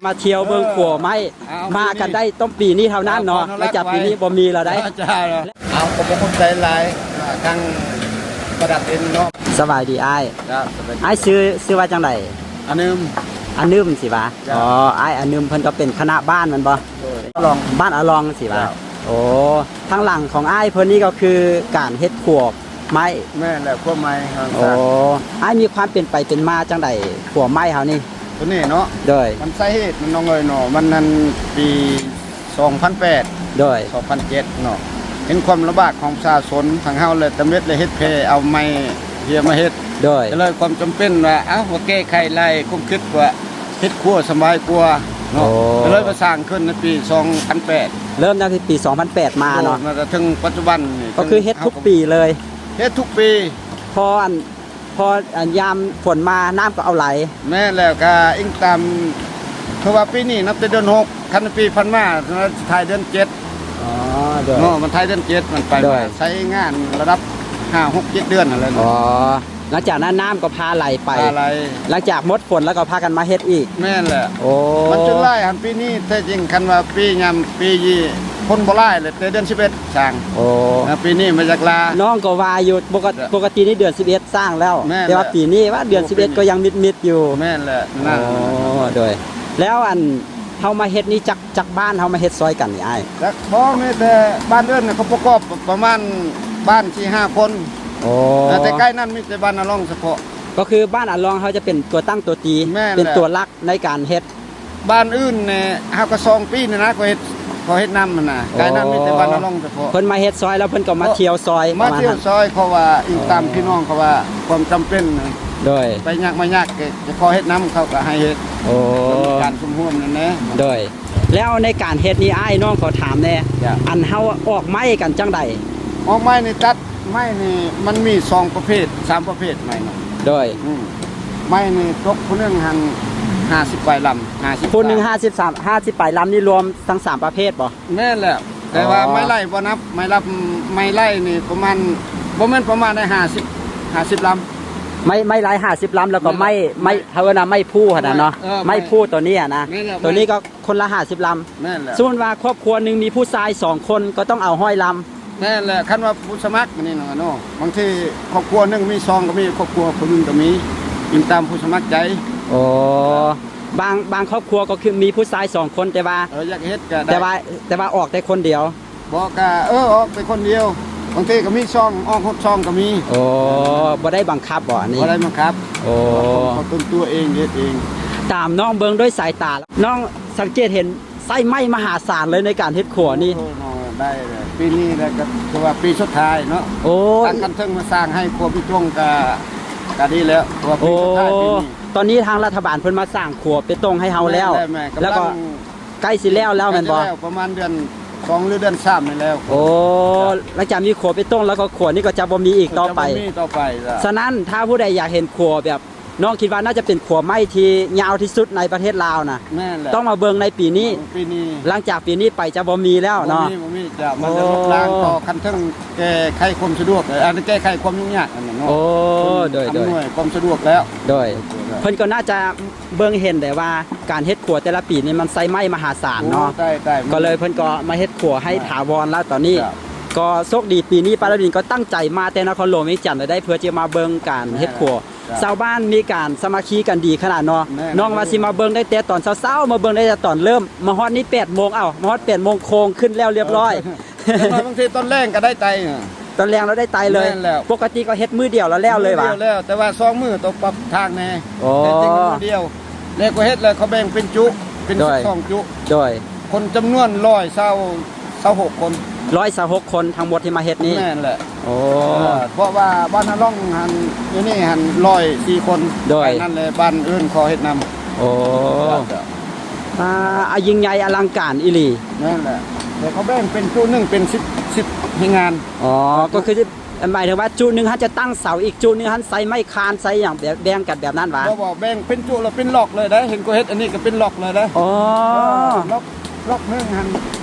ມາທ່ຽວເບິ່ງຂົວໄມ້ ເອີ ມາກັນໄດ້ຕ້ອງປີນີ້ເທົ່ານັ້ນເນາະ ເອີ ຫຼັງຈາກປີນີ້ບໍ່ມີແລ້ວໄດ໋. ເຈົ້າ ເອົາ ກໍບໍ່ຂອບໃຈຫຼາຍ ອ່າ ທາງປະດັບເອງເນາະ. ສະບາຍດີອ້າຍ. ເຈົ້າ ສະບາຍດີ. ອ້າຍຊື່ ຊື່ວ່າຈັ່ງໃດ? ອານຶມ. ອານຶມຊິຫວາ? ເຈົ້າ. ອໍ ອ້າຍອານຶມ ເພິ່ນກໍເປັນຄະນະບ້ານແມ່ນບໍ່? ໂດຍ. ອາລອງ. ບ້ານອາລອງຊິຫວາ? ເຈົ້າ. ໂອ້ ທາງຫຼັງຂອງອ້າຍເພິ່ນນີ້ກໍຄືການເຮັດຂົວໄມ້. ແມ່ນແລ້ວ ຂົວໄມ້. ໂອ້ ອ້າຍມີຄວາມເປັນໄປເປັນມາຈັ່ງໃດ ຂົວໄມ້ເຮົານີ້? ຕົວນີ້ເນາະ? ໂດຍ. ມັນສາເຫດມັນ ນ້ອງເອີຍເນາະ ມັນນັ້ນປີສອງພັນແປດ ໂດຍ ສອງພັນເຈັດເນາະ ເຫັນຄວາມລຳບາກຂອງປະຊາຊົນ ທາງເຮົາແລະຕຳເລັດ ແລະເຮັດແພເອົາໄມ້ເຫຍມາເຮັດ. ໂດຍ. ກໍເລີຍຄວາມຈຳເປັນວ່າ ເອົ້າ ມາແກ້ໄຂໄລ່ ຄວາມຄິດວ່າເຮັດຂົວສະບາຍກວ່າເນາະ. ໂອ້ ກໍເລີຍມາສ້າງຂຶ້ນໃນປີສອງພັນແປດ. ເລີ່ມຕັ້ງແຕ່ປີສອງພັນແປດມາເນາະ. ໂດຍ. ມາຈົນເຖິງປັດຈຸບັນນີ້ ກໍຄືເຮັດທຸກປີເລີຍ. ເຮັດທຸກປີ ເພາະອັນ ເພາະອັນຍາມຝົນມານ້ຳກໍເອົາໄຫຼ. ແມ່ນແລ້ວ ກໍອີງຕາມ ເພາະວ່າປີນີ້ນັບແຕ່ເດືອນຫົກ ຄັນປີຜ່ານມາ ທ້າຍເດືອນເຈັດ. ອໍ ໂດຍ. ເນາະ ມັນທ້າຍເດືອນເຈັດ ມັນໄປ ໂດຍ ມາໃຊ້ງານລະດັບຫ້າ ຫົກ ເຈັດເດືອນຫັ້ນແຫຼະ. ອໍ ຫຼັງຈາກນັ້ນນ້ຳກໍພາໄຫຼໄປ ພາໄຫຼ ຫຼັງຈາກໝົດຝົນແລ້ວກໍພາກັນມາເຮັດອີກ. ແມ່ນແຫຼະ. ໂອ້ ມັນຈົນຫຼາຍຫັ້ນ ປີນີ້ແທ້ຈິງ ຄັນວ່າປີຍາມປີຝົນບໍ່ຫຼາຍແຫຼະ ແຕ່ເດືອນສິບເອັດສ້າງ. ໂອ້ ແລ້ວປີນີ້ມາຢາກລາ. ນ້ອງກໍວ່າຢູ່ ປົກກະ ປົກກະຕິນີ້ເດືອນສິບເອັດສ້າງແລ້ວ. ແມ່ນແຫຼະ. ແຕ່ວ່າປີນີ້ວ່າເດືອນສິບເອັດກໍຍັງມິດໆຢູ່. ແມ່ນແຫຼະ. ໂອ້ ໂດຍ. ແລ້ວອັນເຮົາມາເຮັດນີ້ ຈັກ ຈັກບ້ານເຮົາມາເຮັດຊ່ອຍກັນນີ້ອ້າຍ? ຈັກບໍ່ ມີແຕ່ບ້ານອື່ນເຂົາປະກອບປະມານບ້ານສີ່ຫ້າຄົນ. ໂອ້ ແຕ່ໃກ້ນັ້ນມີແຕ່ບ້ານອາລອງສະເພາະ. ກໍຄືບ້ານອາລອງເຮົາຈະເປັນຕົວຕັ້ງຕົວຕີ. ແມ່ນແຫຼະ. ເປັນຕົວຫຼັກໃນການເຮັດ. ບ້ານອື່ນນີ້ເຮົາກໍສອງປີນີ້ນະ ກໍເຮັດ ກໍເຮັດນຳຫັ້ນນະ. ອໍ ໃກ້ນັ້ນມີແຕ່ບ້ານອາລອງສະເພາະ. ເພິ່ນມາເຮັດຊ່ອຍແລ້ວເພິ່ນກໍມາທ່ຽວຊ່ອຍ ມາທ່ຽວຊ່ອຍ ເພາະວ່າອີງຕາມພີ່ນ້ອງເຂົາວ່າຄວາມຈຳເປັນ. ໂດຍ. ໄປຍາກມາຍາກກໍ ຈະຂໍເຮັດນຳ ເຂົາກໍໃຫ້ເຮັດ. ໂອ້ ເປັນການສົມຮ່ວມນັ້ນແຫຼະ. ໂດຍ. ແລ້ວໃນການເຮັດນີ້ ອ້າຍ ນ້ອງຂໍຖາມແດ່ ອັນເຮົາອອກໄມ້ກັນຈັ່ງໃດ? ອອກໄມ້ນີ້ ຕັດໄມ້ນີ້ ມັນມີສອງປະເພດ ສາມປະເພດໄມ້ເນາະ. ໂດຍ. ອືມ ໄມ້ນີ້ຕົກຜູ້ໜຶ່ງຫັ້ນຫ້າສິບປາຍລຳ ຫ້າສິບ ຜູ້ໜຶ່ງຫ້າສິບ ສາມ ຫ້າສິບປາຍລຳນີ້ ລວມທັງສາມປະເພດບໍ່? ແມ່ນແລ້ວ. ແຕ່ວ່າໄມ້ໄລ່ບໍ່ນັບ ໄມ້ລຳ ໄມ້ໄລ່ນີ້ປະມານ ບໍ່ແມ່ນປະມານໄດ້ຫ້າສິບ ຫ້າສິບລຳ. ໄມ້ ໄມ້ໄລ່ຫ້າສິບລຳ ແລ້ວກໍໄມ້ ໄມ້ ເຮົາເອີ້ນວ່າໄມ້ພູຫັ້ນນະເນາະ. ເອີ ໄມ້ພູຕົວນີ້ນະ ຕົວນີ້ກໍຄົນລະຫ້າສິບລຳ. ແມ່ນແລ້ວ. ສົມມຸດວ່າຄອບຄົວໜຶ່ງມີຜູ້ຊາຍສອງຄົນ ກໍຕ້ອງເອົາຮ້ອຍລຳ. ແມ່ນແຫຼະ. ຄັນວ່າຜູ້ສະໝັກນີ້ນະເນາະ ບາງທີຄອບຄົວໜຶ່ງມີສອງກໍມີ ຄອບຄົວຜູ້ໜຶ່ງກໍມີ ອີງຕາມຜູ້ສະໝັກໃຈ. ໂອ້ ບາງ ບາງຄອບຄົວກໍຄືມີຜູ້ຊາຍສອງຄົນ ແຕ່ວ່າ ເອີ ຢາກເຮັດກໍໄດ້ ແຕ່ວ່າ ແຕ່ວ່າອອກແຕ່ຄົນດຽວ. ບໍ່ ກະ ເອີ ອອກແຕ່ຄົນດຽວ ບາງທີກໍມີຊ່ອງ ອອກຮອດຊ່ອງກໍມີ. ໂອ້ ບໍ່ໄດ້ບັງຄັບບໍ່ອັນນີ້? ບໍ່ໄດ້ບັງຄັບ. ໂອ້ ເຂົາຕົນຕົວເອງ ເຮັດເອງ. ຕາມນ້ອງເບິ່ງດ້ວຍສາຍຕາ ນ້ອງສັງເກດເຫັນໃຊ້ໄມ້ມະຫາສານເລີຍໃນການເຮັດຂົວນີ້. ໂອ້ ໄດ້ເລີຍ ປີນີ້ແລ້ວກໍຖືວ່າປີສຸດທ້າຍເນາະ. ໂອ້ ຕັ້ງຂັ້ນເທິງມາສ້າງໃຫ້ຂົວເປຕົງກໍ ກໍດີແລ້ວ ເພາະວ່າປີສຸດທ້າຍປີນີ້. ໂອ້ ຕອນນີ້ທາງລັດຖະບານເພິ່ນມາສ້າງຂົວເປຕົງໃຫ້ເຮົາແລ້ວ. ແມ່ນແລ້ວ ແມ່ນ ກຳລັງ ແລ້ວກໍ ໃກ້ຊິແລ້ວແລ້ວແມ່ນບໍ່? ໃກ້ຊິແລ້ວ ປະມານເດືອນ ສອງ ຫຼື ເດືອນສາມນີ້ແລ້ວ. ໂອ້ ຫຼັງຈາກມີຂົວເປຕົງແລ້ວກໍຂົວນີ້ກໍຈະບໍ່ມີອີກຕໍ່ໄປ. ຈະບໍ່ມີຕໍ່ໄປ. ສະນັ້ນ ຖ້າຜູ້ໃດຢາກເຫັນຂົວແບບ ນ້ອງຄິດວ່າໜ້າຈະເປັນຂົວໄມ້ທີ່ຍາວທີ່ສຸດໃນປະເທດລາວນະ. ແມ່ນແຫຼະ. ຕ້ອງມາເບິ່ງໃນປີນີ້. ປີນີ້. ຫຼັງຈາກປີນີ້ໄປຈະບໍ່ມີແລ້ວເນາະ. ບໍ່ມີ ບໍ່ມີ. ຈະ ມັນຈະລົບລ້າງ ອໍ ຕໍ່ ຂັ້ນເທິງແກ້ໄຂຄວາມສະດວກ ອັນແກ້ໄຂຄວາມຫຍຸ້ງຍາກນັ້ນເນາະ. ໂອ້ ໂດຍ ອຳນວຍຄວາມສະດວກແລ້ວ. ໂດຍ ໂດຍ ເພິ່ນກໍໜ້າຈະ ເບິ່ງເຫັນໄດ້ວ່າການເຮັດຂົວແຕ່ລະປີນີ້ມັນໃຊ້ໄມ້ມະຫາສານເນາະ. ໂອ້ ໃຊ້ ໃຊ້ ກໍເລີຍເພິ່ນກໍມາເຮັດຂົວໃຫ້ຖາວອນແລ້ວຕອນນີ້. ເຈົ້າ. ກໍໂຊກດີປີນີ້ປ້າລະດິນກໍຕັ້ງໃຈມາແຕ່ນະຄອນຫຼວງວຽງຈັນເລີຍໄດ໋ ເພື່ອຈະມາເບິ່ງການເຮັດຂົວ. ເຈົ້າ. ຊາວບ້ານມີການສາມັກຄີກັນດີຂະໜາດເນາະ. ແມ່ນ. ນ້ອງວ່າຊິມາເບິ່ງໄດ້ແຕ່ຕອນເຊົ້າໆ ມາເບິ່ງໄດ້ແຕ່ຕອນເລີ່ມ ມາຮອດນີ້ແປດໂມງ ເອົ້າ ມາຮອດແປດໂມງໂຄງ ຂຶ້ນແລ້ວລຽບຮ້ອຍ. ເອີ ແຕ່ວ່າບາງທີຕອນແລງກໍໄດ້ໄຕ. ຕອນແລງລາວໄດ້ໄຕເລີຍ. ແມ່ນແລ້ວ. ປົກກະຕິກໍເຮັດມື້ດຽວລະແລ້ວເລີຍຫວາ? ມື້ດຽວແລ້ວ ແຕ່ວ່າສອງມື້ຕ້ອງປັບທາງແດ່. ໂອ້ ແຕ່ຈິງມື້ດຽວ ແລ້ວກໍເຮັດແລ້ວເຂົາແບ່ງເປັນຈຸ ເປັນ ໂດຍ ສິບສອງຈຸ. ໂດຍ. ຄົນຈຳນວນຮ້ອຍຊາວ ຊາວຫົກຄົນ. ຮ້ອຍຊາວຫົກຄົນທັງໝົດທີ່ມາເຮັດນີ້. ແມ່ນແຫຼະ. ໂອ້ ເພາະວ່າບ້ານນາລ່ອງຫັ້ນ ຢູ່ນີ້ຫັ້ນຮ້ອຍສີ່ຄົນ. ໂດຍ. ນັ້ນແຫຼະ ບ້ານອື່ນຂໍເຮັດນຳ. ໂອ້ ອ່າ ອ່າ ຍິ່ງໃຫຍ່ອະລັງການອີ່ຫຼີ. ແມ່ນແຫຼະ. ແຕ່ເຂົາແບ່ງເປັນຈຸໜຶ່ງເປັນສິບ ສິບແຮງງານ. ອໍ ກໍຄື ໝາຍເຖິງວ່າຈຸໜຶ່ງຫັ້ນຈະຕັ້ງເສົາ ອີກຈຸໜຶ່ງຫັ້ນໃສ່ໄມ້ຄານ ໃສ່ຫຍັງ ແບບ ແບ່ງກັນແບບນັ້ນຫວາ? ບໍ່ ບໍ່ ແບ່ງເປັນຈຸແລ້ວເປັນລັອກເລີຍເດ້. ເຫັນກໍເຮັດອັນນີ້ກໍເປັນລັອກເລີຍເດ້. ອໍ ເອີ ລັອກ ລັອກໜຶ່ງຫັ້ນ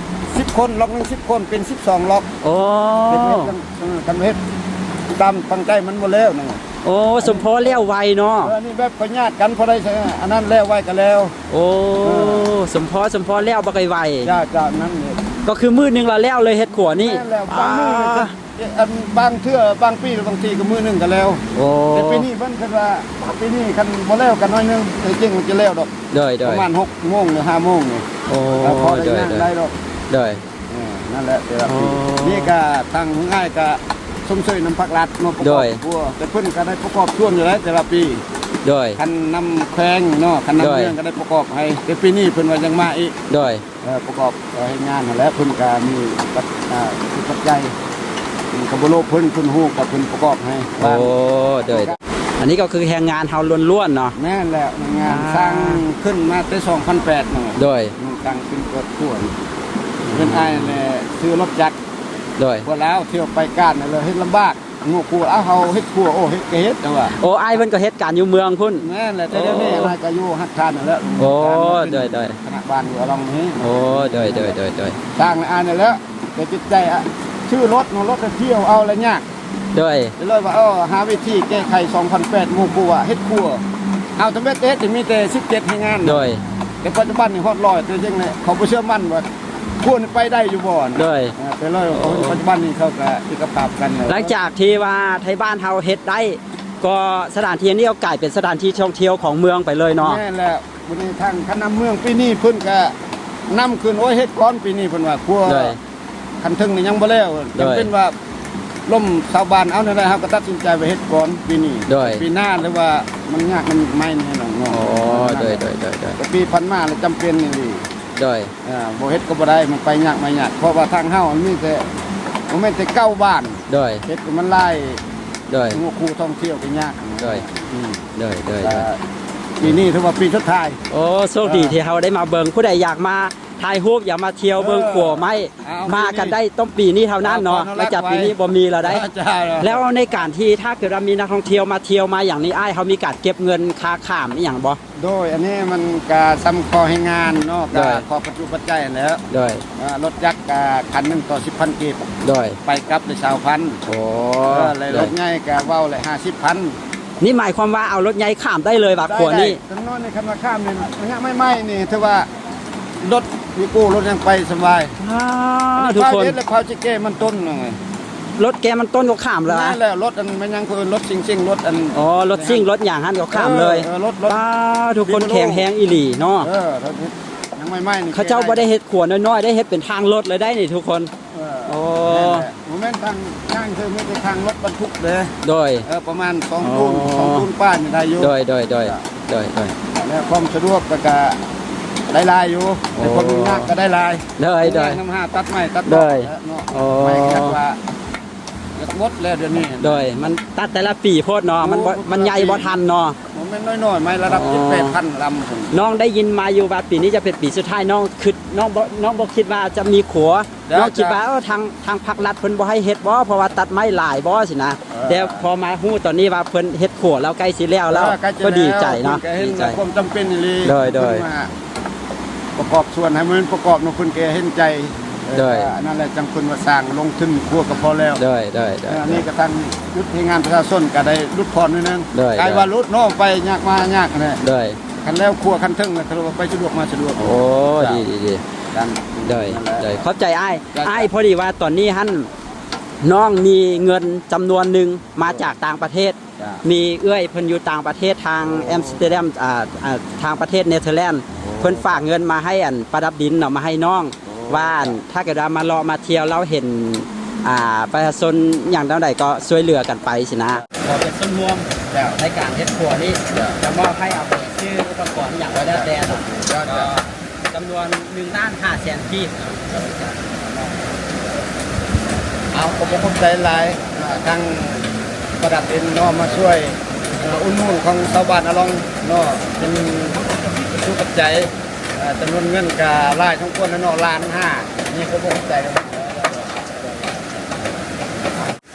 ສິບຄົນ ລັອກໜຶ່ງສິບຄົນ ເປັນສິບສອງລັອກ. ໂອ້ ເຮັດ ເຮັດ ເອີ ຄັນເຮັດຕາມຕັ້ງໃຈມັນບໍ່ແລ້ວນະ. ໂອ້ ສົມພໍແລ້ວໄວເນາະ. ເອີ ນີ້ແບບຂ້ອຍຍາດກັນ ພໍໄດ້ ອັນນັ້ນແລ້ວໄວກໍແລ້ວ. ໂອ້ ເອີ ສົມພໍ ສົມພໍແລ້ວບັກໄວ. ເຈົ້າ ເຈົ້າ ນັ້ນເລີຍ. ກໍຄືມື້ໜຶ່ງລະແລ້ວເລີຍເຮັດຂົວນີ້. ແມ່ນແລ້ວ ບາງມື້ ອ່າ ອັນບາງເທື່ອ ບາງປີ ບາງທີກໍມື້ໜຶ່ງກໍແລ້ວ. ໂອ້ ແຕ່ປີນີ້ເພິ່ນຄິດວ່າ ປີນີ້ຄັນບໍ່ແລ້ວກໍໜ້ອຍໜຶ່ງ ແຕ່ຈິງມັນຈະແລ້ວດອກ. ໂດຍ ໂດຍ ປະມານຫົກໂມງ ຫຼື ຫ້າໂມງນີ້. ໂອ້ ກໍພໍໄດ້ ໂດຍ ຍ່າງ ໂດຍ ໄດ້ດອກ. ໂດຍ ເອີ ນັ້ນແຫຼະ ແຕ່ລະປີ. ອໍ ນີ້ກໍທາງອ້າຍກໍຊົມເຊີຍນຳພາກລັດເນາະ ປະກອບ ໂດຍ ຄົວ ແຕ່ເພິ່ນກໍໄດ້ປະກອບສ່ວນຢູ່ແຫຼະແຕ່ລະປີ. ໂດຍ ຄັນນຳແຂວງເນາະ ຄັນນຳ ໂດຍ ເມືອງກໍໄດ້ປະກອບໃຫ້ ແຕ່ປີນີ້ເພິ່ນວ່າຍັງມາອີກ. ໂດຍ ເອີ ປະກອບ ເອີ ເຮັດງານຫັ້ນແຫຼະ ເພິ່ນກໍມີປັດ ອ່າ ປັດໄຈ ເພິ່ນກໍບໍ່ໂລບເພິ່ນ ເພິ່ນຮູ້ກໍເພິ່ນປະກອບໃຫ້. ໂອ້ ໂດຍ ໂດຍ ອັນນີ້ກໍຄືແຮງງານເຮົາລ້ວນໆເນາະ. ແມ່ນແລ້ວ ແຮງງານ ອ່າ ສ້າງຂຶ້ນມາແຕ່ສອງພັນແປດເນາະ. ໂດຍ ຕັ້ງເປັນຄອບຄົວ ເປັນອ້າຍແຫຼະ ຊື້ລົດຈັກ. ໂດຍ ພວກລາວທ່ຽວໄປການແລ້ວເຮັດລຳບາກ ງົວຄົວ ເອົາເຮົາເຮັດຄົວ ໂອ້ ເຮັດກໍເຮັດ ແຕ່ວ່າ ໂອ້ ອ້າຍເພິ່ນກໍເຮັດການຢູ່ເມືອງພຸ້ນ. ແມ່ນແຫຼະ ແຕ່ດຽວນີ້ ໂອ້ ອ້າຍກໍຢູ່ຮັດທານນັ້ນແຫຼະ. ໂອ້ ໂດຍ ໂດຍ ຄະນະບ້ານຢູ່ອະລອງນີ້. ໂອ້ ໂດຍ ໂດຍ ໂດຍ ໂດຍ ສ້າງແລະອ້າຍນັ້ນແຫຼະ ແຕ່ຈິດໃຈ ອະ ຊື້ລົດເນາະ ລົດແລ້ວທ່ຽວເອົາແລ້ວຍາກ. ໂດຍ ກໍເລີຍວ່າ ເອີ ຫາວິທີແກ້ໄຂ ສອງພັນແປດ ໝູ່ຄູ່ວ່າເຮັດຄົວ ເອົາແຕ່ເມັດເຮັດ ມີແຕ່ສິບເຈັດແຮງງານ. ໂດຍ ແຕ່ປັດຈຸບັນນີ້ຮອດຮ້ອຍ ແຕ່ຍັງແຫຼະ ເຂົາບໍ່ເຊື່ອໝັ້ນວ່າຄົວນີ້ໄປໄດ້ຢູ່ບໍ່. ໂດຍ ເອີ ແຕ່ເລີຍວ່າ ໂອ້ ປັດຈຸບັນນີ້ເຂົາກໍເອກະພາບກັນ. ຫຼັງຈາກທີ່ວ່າໄທບ້ານເຮົາເຮັດໄດ້ ກໍສະຖານທີ່ນີ້ກໍກາຍເປັນສະຖານທີ່ທ່ອງທ່ຽວຂອງເມືອງໄປເລີຍເນາະ. ແມ່ນແລ້ວ ບັດນີ້ທາງຄັນນຳເມືອງປີນີ້ເພິ່ນກໍນຳຂຶ້ນ ໂອ້ຍ ເຮັດກ່ອນປີນີ້ເພິ່ນວ່າຄົວ. ໂດຍ ຄັນເທິງນີ້ຍັງບໍ່ແລ້ວ. ໂດຍ ຈຳເປັນວ່າລົມຊາວບ້ານເອົາແນວໃດ ເຮົາກໍຕັດສິນໃຈວ່າເຮັດກ່ອນປີນີ້. ໂດຍ ປີໜ້າ ຫຼືວ່າມັນຍາກນຳໄມ້ແນ່ນອນເນາະ. ອໍ ໂດຍ ໂດຍ ໂດຍ ໂດຍ ແຕ່ປີຜ່ານມາລະຈຳເປັນອີ່ຫຼີ. ໂດຍ ເອີ ບໍ່ເຮັດກໍບໍ່ໄດ້ ມັນໄປຍາກມາຍາກ ເພາະວ່າທາງເຮົາມັນມີແຕ່ ບໍ່ແມ່ນແຕ່ເກົ້າບ້ານ. ໂດຍ ເຮັດກໍມັນຫຼາຍ. ໂດຍ ຫົວຄູ່ທ່ອງທ່ຽວກໍຍາກ. ໂດຍ ອືມ ໂດຍ ໂດຍ ແລ້ວປີນີ້ຖືວ່າປີສຸດທ້າຍ. ໂອ້ ໂຊກດີ ເອີ ທີ່ເຮົາໄດ້ມາເບິ່ງ ຜູ້ໃດຢາກມາຖ່າຍຮູບ ຢາກມາທ່ຽວເບິ່ງ ເອີ ຂົວໄມ້ ເອົາ ມາກັນໄດ້ຕ້ອງປີນີ້ເທົ່ານັ້ນເນາະ. ເອົາ ຫຼັງຈາກປີນີ້ບໍ່ມີແລ້ວໄດ໋. ເຈົ້າ ແລ້ວໃນການທີ່ ຖ້າເກີດວ່າມີນັກທ່ອງທ່ຽວມາທ່ຽວມາຫຍັງນີ້ ອ້າຍເຮົາມີການເກັບເງິນຄ່າຂ້າມອີ່ຫຍັງບໍ່? ໂດຍ ອັນນີ້ມັນກະສ່ຳຂໍ້ແຮງງານເນາະ ໂດຍ ກະຂໍ້ປັດຈຸປັດໄຈຫັ້ນແຫຼະ. ໂດຍ ເອີ ລົດຈັກກະຄັນໜຶ່ງຕໍ່ສິບພັນກີບ. ໂດຍ ໄປກັບໄດ້ຊາວພັນ. ໂອ້ ເອີ ແລະ ໂດຍ ລົດໃຫຍ່ກະເວົ້າແຫຼະຫ້າສິບພັນ. ນີ້ໝາຍຄວາມວ່າເອົາລົດໃຫຍ່ຂ້າມໄດ້ເລີຍວ່າຂົວນີ້? ໄດ້ ໄດ້ ຄັນນ້ອຍນີ້ ຄັນວ່າຂ້າມນີ້ ໄມ້ໆນີ້ຖືວ່າລົດມີໂກ້ ລົດຫຍັງໄປສະບາຍ. ອ້າ ອັນນີ້ ທຸກຄົນ ພາວເຮັດ ແລະ ພາວຊິແກ່ມັນຕົ້ນ. ລົດແກ່ມັນຕົ້ນກໍຂ້າມແລ້ວ. ນັ້ນແຫຼະ ລົດອັນແມ່ນຫຍັງເຂົາເອີ້ນ ລົດຊິງໆ ລົດອັນ ອໍ ລົດຊິງ ລົດຫຍັງຫັ້ນກໍຂ້າມເລີຍ. ເອີ ເອີ ລົດ ປ້າ ທຸກຄົນ ແຂງແຮງອີ່ຫຼີເນາະ. ເອີ ຍັງໃໝ່ໆນີ້ ເຂົາເຈົ້າບໍ່ໄດ້ເຮັດຂົວນ້ອຍໆ ໄດ້ເຮັດເປັນທາງລົດເລີຍໄດ໋ນີ້ທຸກຄົນ. ເອີ ໂອ້ ແມ່ນແຫຼະ ບໍ່ແມ່ນທາງ ທາງຄືມີແຕ່ທາງລົດບັນທຸກເດ້. ໂດຍ ເອີ ປະມານສອງ ອໍ ໂຕນ ສອງໂຕນປາຍນີ້ໄດ້ຢູ່. ໂດຍ ໂດຍ ໂດຍ ເຈົ້າ ໂດຍ ໂດຍ ແລະ ຄວາມສະດວກກໍ ກໍໄດ້ຫຼາຍຢູ່. ໂອ້ ແຕ່ຄວາມຍາກກໍໄດ້ຫຼາຍ. ໂດຍ ໂດຍ ຍາກນຳຫາຕັດໄມ້ຕັດດອກ. ໂດຍ ແຫຼະເນາະ. ອໍ ໄມ້ກໍຢາກວ່າ ຢາກໝົດແລ້ວດຽວນີ້. ໂດຍ ມັນຕັດແຕ່ລະປີໂພດເນາະ. ໂອ້ ມັນບໍ່ ມັນໃຫຍ່ບໍ່ທັນເນາະ. ບໍ່ແມ່ນນ້ອຍໆ ໄມ້ລະດັບ ອໍ ເຈັດແປດພັນລຳພຸ້ນ. ນ້ອງໄດ້ຍິນມາຢູ່ວ່າປີນີ້ຈະເປັນປີສຸດທ້າຍ. ນ້ອງຄິດ ນ້ອງບໍ່ ນ້ອງບໍ່ຄິດວ່າຈະມີຂົວ. ເຈົ້າ ນ້ອງຄິດວ່າ ເອີ ທາງ ທາງພັກລັດເພິ່ນບໍ່ໃຫ້ເຮັດບໍ່ ເພາະວ່າຕັດໄມ້ຫຼາຍບໍ່ຊີ້ນະ. ເອີ ແຕ່ພໍມາຮູ້ຕອນນີ້ວ່າເພິ່ນເຮັດຂົວແລ້ວ ໃກ້ຊິແລ້ວແລ້ວ ເອີ ໃກ້ຈະ ກໍດີໃຈເນາະ. ເພິ່ນກໍເຫັນ ດີໃຈ ຄວາມຈຳເປັນອີ່ຫຼີ. ໂດຍ ໂດຍ ເພິ່ນມາປະກອບສ່ວນໃຫ້ມັນປະກອບເນາະ ເພິ່ນກໍເຫັນໃຈ. ໂດຍ ເອີ ອັນນັ້ນແຫຼະ ຈັ່ງເພິ່ນວ່າສ້າງລົງທຶນຂົວກໍພໍແລ້ວ. ໂດຍ ໂດຍ ໂດຍ ເອີ ອັນນີ້ກໍທາງຢຸດແຮງງານປະຊາຊົນກໍໄດ້ຫຼຸດຜ່ອນໜ້ອຍໜຶ່ງ. ໂດຍ ກາຍວ່າຫຼຸດເນາະ ໄປຍາກມາຍາກແຫຼະ. ໂດຍ ຄັນແລ້ວຂົວຄັນເທິງແລ້ວ ຖືວ່າໄປສະດວກມາສະດວກ. ໂອ້ ເຈົ້າ ດີ ດີ ດີ. ໂດຍ ນັ້ນແຫຼະ ໂດຍ ຂອບໃຈອ້າຍ. ເຈົ້າ ອ້າຍ ເຈົ້າ ພໍດີວ່າຕອນນີ້ຫັ້ນ ນ້ອງມີເງິນຈຳນວນໜຶ່ງມາຈາກຕ່າງປະເທດ. ເຈົ້າ ມີເອື້ອຍເພິ່ນຢູ່ຕ່າງປະເທດ ທາງ ໂອ້ ແອມສະເຕີດຳ ອ່າ ອ່າ ທາງປະເທດເນເທີແລນ. ໂອ້ ເພິ່ນຝາກເງິນມາໃຫ້ ອັນ ປະດັບດິນເນາະ ມາໃຫ້ນ້ອງ. ໂອ້ ວ່າ ອັນ ເຈົ້າ ຖ້າເກີດວ່າມາເລາະມາທ່ຽວ ລາວເຫັນ ອ່າ ປະຊາຊົນຫຍັງແນວໃດກໍຊ່ວຍເຫຼືອກັນໄປຊີ້ນະ. ຂໍເປັນສ່ວນຮ່ວມ ເຈົ້າ ໃນການເຮັດຂົວນີ້ ເຈົ້າ ຈະມອບໃຫ້ເອົາໄປຊື້ອຸປະກອນຫຍັງກໍແລ້ວແຕ່ເນາະ. ເຈົ້າ ເຈົ້າ ຈຳນວນໜຶ່ງລ້ານຫ້າແສນກີບ. ເອົາ ຂອບອົກຂອບໃຈຫຼາຍ ອ່າ ທາງປະດັບເອງເນາະ ມາຊ່ວຍ ເອີ ອຸດໜູນຂອງຊາວບ້ານອາລອງເນາະ ເປັນວັດຖຸປັດໄຈ ເອີ ຈຳນວນເງິນກະຫຼາຍສົມຄວນແລ້ວເນາະ ລ້ານຫ້າ. ນີ້ ຂອບອົກຂອບໃຈ.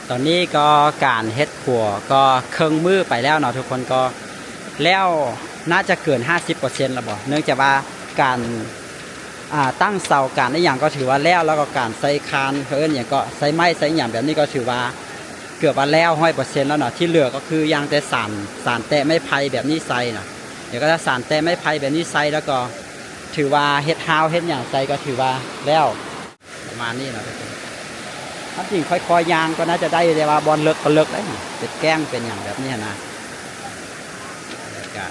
ຕອນນີ້ກໍການເຮັດຂົວກໍເຄິ່ງມື້ໄປແລ້ວເນາະ ທຸກຄົນ ກໍແລ້ວໜ້າຈະເກີນຫ້າສິບເປີເຊັນແລ້ວບໍ ເນື່ອງຈາກວ່າການ ອ່າ ຕັ້ງເສົາ ການອີ່ຫຍັງກໍຖືວ່າແລ້ວ ແລ້ວກໍການໃສ່ຄານ ເຂົາເອີ້ນຫຍັງ ກໍໃສ່ໄມ້ໃສ່ອີ່ຫຍັງແບບນີ້ ກໍຖືວ່າ ເກືອບວ່າແລ້ວຮ້ອຍເປີເຊັນແລ້ວເນາະ ທີ່ເຫຼືອກໍຄືຢ່າງແຕ່ສານ ສານແຕະໄມ້ໄຜ່ແບບນີ້ໃສ່ນະ. ດຽວກໍຈະສານແຕະໄມ້ໄຜ່ແບບນີ້ໃສ່ ແລ້ວກໍຖືວ່າເຮັດຮາວເຮັດຫຍັງໃສ່ກໍຖືວ່າແລ້ວ ປະມານນີ້ເນາະທຸກຄົນ. ຄວາມຈິງຄ່ອຍໆຍ່າງກໍໜ້າຈະໄດ້ ແຕ່ວ່າບ່ອນເລິກກໍເລິກໄດ໋ ເປັນແກ້ງເປັນຫຍັງແບບນີ້ຫັ້ນນະ. ບັນຍາກາດ